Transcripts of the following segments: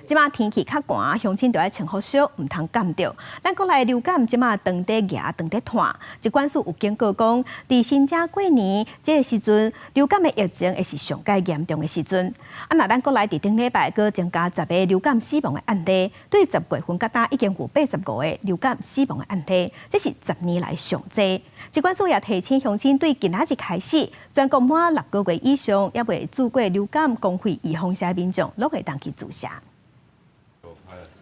這馬天氣較寒，鄉親著愛穿好少，毋通感著。咱國內流感這馬當咧夯，當咧湠。疾管署有警告講，佇新正過年這个時陣，流感的疫情會是上蓋嚴重的時陣。啊，若咱國內佇頂禮拜閣增加10個流感死亡的案例，對10月份到今已經有85個流感死亡的案例，這是10年來上濟。疾管署也提醒鄉親，對今仔日開始，全國滿6個月以上猶未注過流感公費預防射的民眾，攏會當去注射。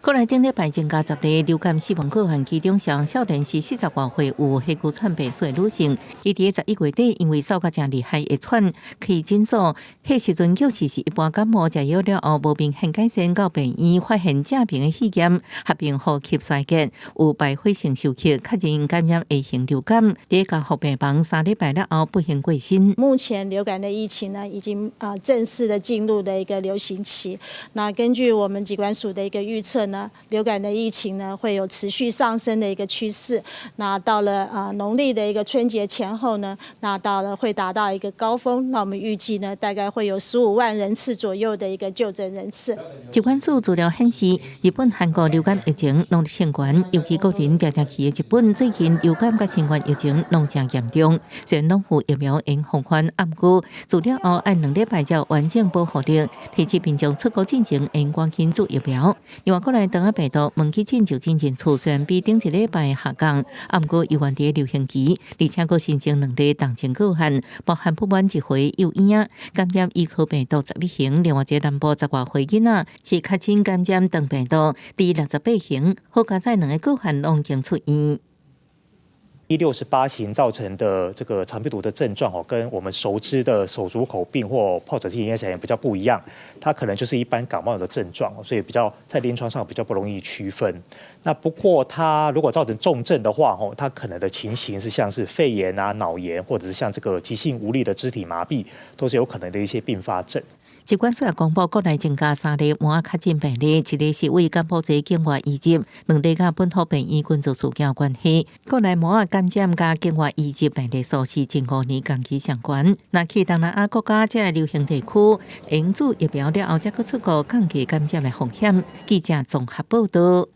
國內頂禮拜增加10例流感死亡個案，其中上少年是40外歲有氣喘病史的女性，伊佇11月底因為嗽甲誠厲害會喘，去診所，彼時陣證實是一般感冒，食藥了後無明顯改善，到病院發現正爿的肺炎，合併呼吸衰竭，有敗血性休克，確認感染 A 型流感，佇加護病房3禮拜了後不幸過身。目前流感的疫情呢，已經正式的進入了一個流行期。那根據我們疾管署的一個預測呢，流感的疫情呢會有持續上升的一個趨勢。那到了農曆的一個春節前後呢，那到了會達到一個高峰。那我們預計呢，大概會有15萬人次左右的一個就診人次。疾管署資料顯示，日本、韓國流感疫情攏升懸，尤其個人定定去的日本，最近流感佮新冠疫情攏誠嚴重。雖然攏有疫苗會防範，毋過注了後愛2禮拜才有完整保護力。提醒民眾出國進前應趕緊注疫苗。另外，國內腸仔病毒問去診就診人數雖然比頂一禮拜下降，毋過猶原佇流行期，而且閣新增兩例重症個案，包含不滿1歲幼嬰感染伊科病毒11型，另外一个南部10外歲囡仔是確診感染腸病毒 D68型，好佳哉兩个個案攏已經出院。 E68型造成的這個腸病毒的症狀哦，跟我們熟知的手足口病或疱疹性咽喉炎比較不一樣，它可能就是一般感冒的症狀，所以比較在臨床上比較不容易區分。那不過它如果造成重症的話，哦，它可能的情形是像是肺炎啊、腦炎，或者是像這個急性無力的肢體麻痹，都是有可能的一些併發症。疾管署也公布，國內增加三例麻仔確診病例，一例是為柬埔寨境外移入，兩例佮本土病院群組事件有關係。國內麻仔感染佮境外移入病例數是近5年同期上懸。若去東南亞國家這个流行地區，應注疫苗了後才閣出國，降低感染的風險。記者綜合報道。